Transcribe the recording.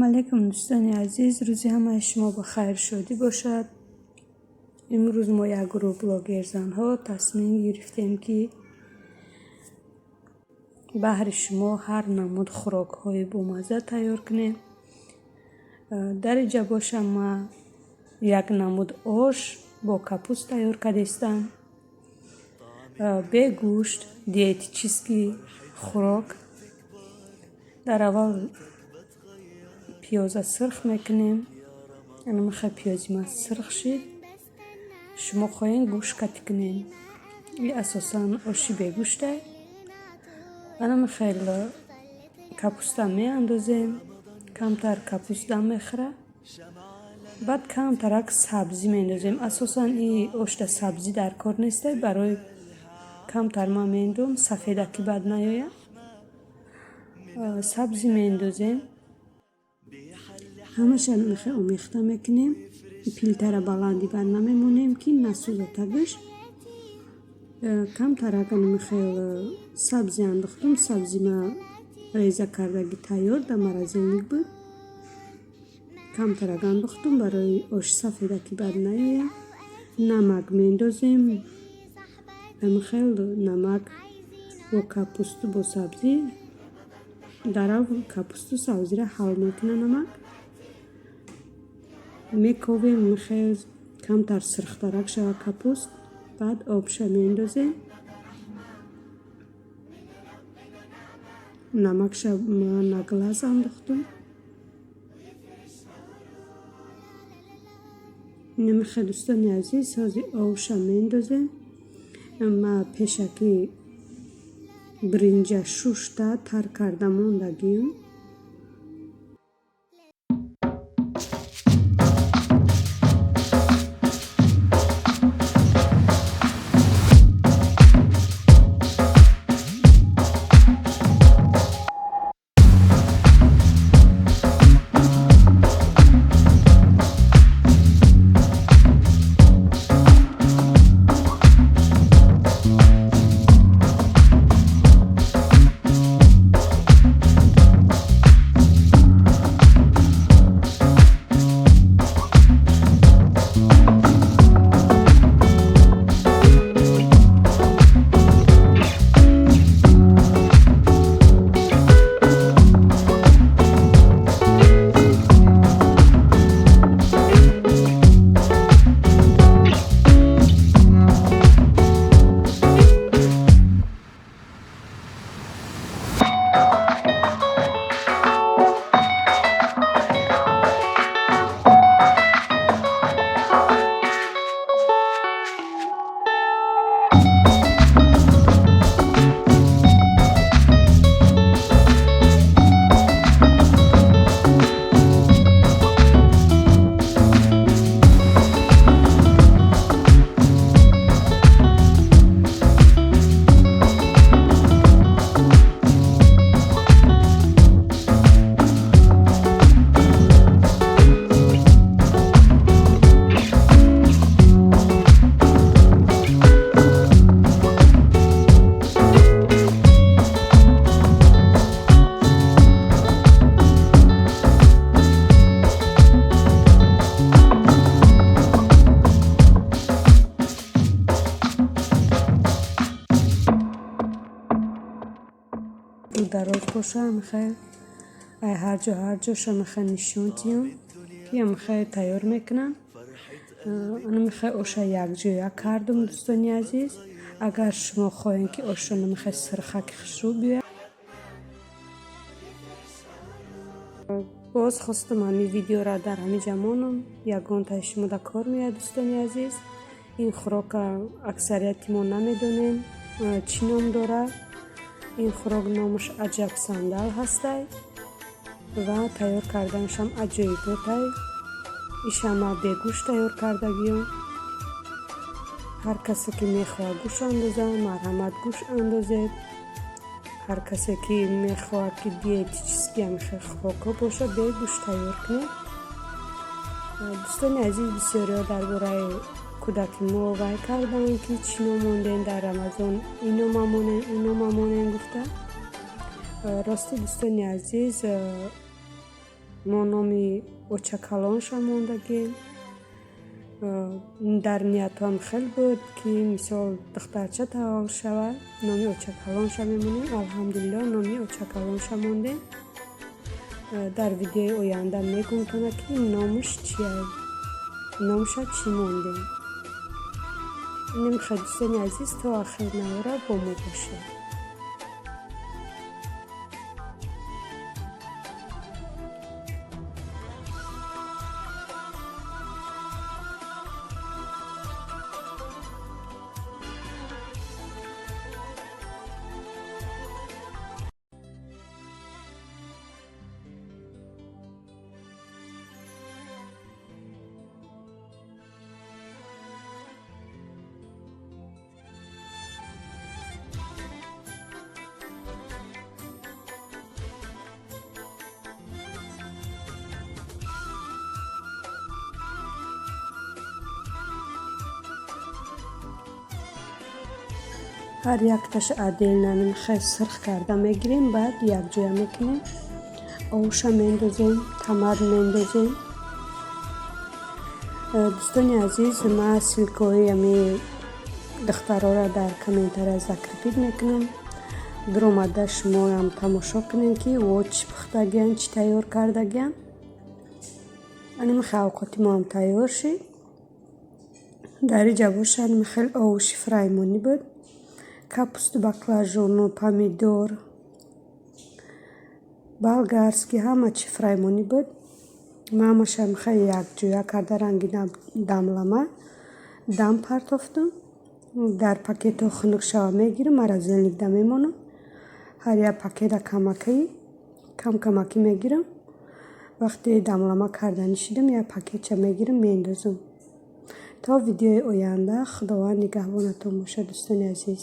Салом алейкум, дӯстони азиз. Рӯзи ҳамаи шумо ба хайру шодӣ бошад. Имрӯз мо як гурӯҳ блогерзанҳо тасмим гирифтем, ки баҳри шумо ҳар намуд хӯрокҳои бомазза тайёр кунем. Дар инҷа бошам, ма як намуд ош бо капуст тайёр кардистам. Бе гӯшт, диетический хӯрок. Дар аввал пиёза сирх мекунем. Анамихел пиёзи ма сирх шид. Шумо хоҳед, гӯшт катӣ кунед. И асосан оши бегӯштай. Анамихел капуста меандозем. Камтар капуст дам мехӯрад. Баъд камтарак сабзӣ меандозем. Асосан и ошда сабзӣ дар кор нестай, барои камтар ман меандозам, сафедаки бад наёяд. Сабзӣ меандозем. Ҳамаша мехел омехта мекунем. Плитара баланди бад намемонем, ки насӯзад тагаш. Камтарак мехел сабзӣ андохтум. Сабзи ма реза кардагӣ тайёр дар морозильник буд. Камтарак андохтум, барои ош сафедаки бад наёяд. Намак меандозем. Мехел намак бо капусту бо сабзӣ дарав капусту сабзиро ҳал мекунад намак. Мековем, мехел камтар сирхтарак шавад капуст, баъд обша меандозем. Намакша на глаз андохтум. Инамихел, дӯстони азиз, ҳозир обша меандозем. Ма пешакӣ биринҷа шушта тар карда мондагиам. Дароз боша, мехел ай ҳар ҷо ҳар ҷоша мехел нишон диҳам, ки мехел тайёр мекунам. Ана мехел оша якҷоя кардум, дӯстони азиз. Агар шумо хоҳед, ки ошро намехел сирхаки хушрӯ биёяд, боз хостум ҳамин видеоро дар ҳамин ҷа монам. Ягонтаи шумо дар кор меояд, дӯстони азиз. Ин хӯрока аксарияти мо намедонем, чӣ ном дорад. Ин хӯрок номаш аҷаб сандал ҳастай ва тайёр карданашам аҷоиботай. Ишама бегӯшт тайёр кардагиём. Ҳар касе ки мехоҳад гӯшт андозад, марҳамат, гӯшт андозед. Ҳар касе ки мехоҳад, ки диетический ҳамихел хӯрокҳо бошад, бегӯшт тайёр кунед. Дӯстони азиз, бисёриҳо дар бораи кӯдаки мо вай карданд, ки чӣ номондем дар Рамазон, ино мамонем, уно мамонем гуфта. Рости, дӯстони азиз. Мо номи очакалонша мондагем. Дар ниятҳоам хел буд, ки мисол духтарча таваллуд шавад, номи очакалонша мемонем. Алҳамдулиллоҳ, номи очакалонша мондем. Дар видеои оянда мегӯмтона, ки номаш чия, номша чӣ мондем. Нимхел, дӯстони азиз, то ахири навора бо мо бошед. Ҳар якташ отдельно хел сирх карда мегирем, баъд якҷоя мекунем. Овша мендозем, томат мендозем. Дӯстони азиз, ман ссылкаҳои ами духтарора дар комментария закрепить мекунам. Дуромада шумоам тамошо кунем, ки во чӣ пухтагиянд, чӣ тайёр кардагиянд. Анимихел авқоти моам тайёр шид. Дар иҷа бошад, хел овуши фраймонӣ буд: капусту, баклажану, помидор болгарский, ҳама чи фраймонӣ буд. Ман ҳамаша хеле якҷоя карда, ранги дамлама дам партофтам. Дар пакетҳо хунук шава мегирам, морозильникда мемонам. Ҳар як пакета камакӣ кам камакӣ мегирам. Вақте дамлама карданӣ шидам, як пакетча мегирам, меандозам. То видеои оянда, Худованд нигаҳбонатон бошад, дӯстони азиз.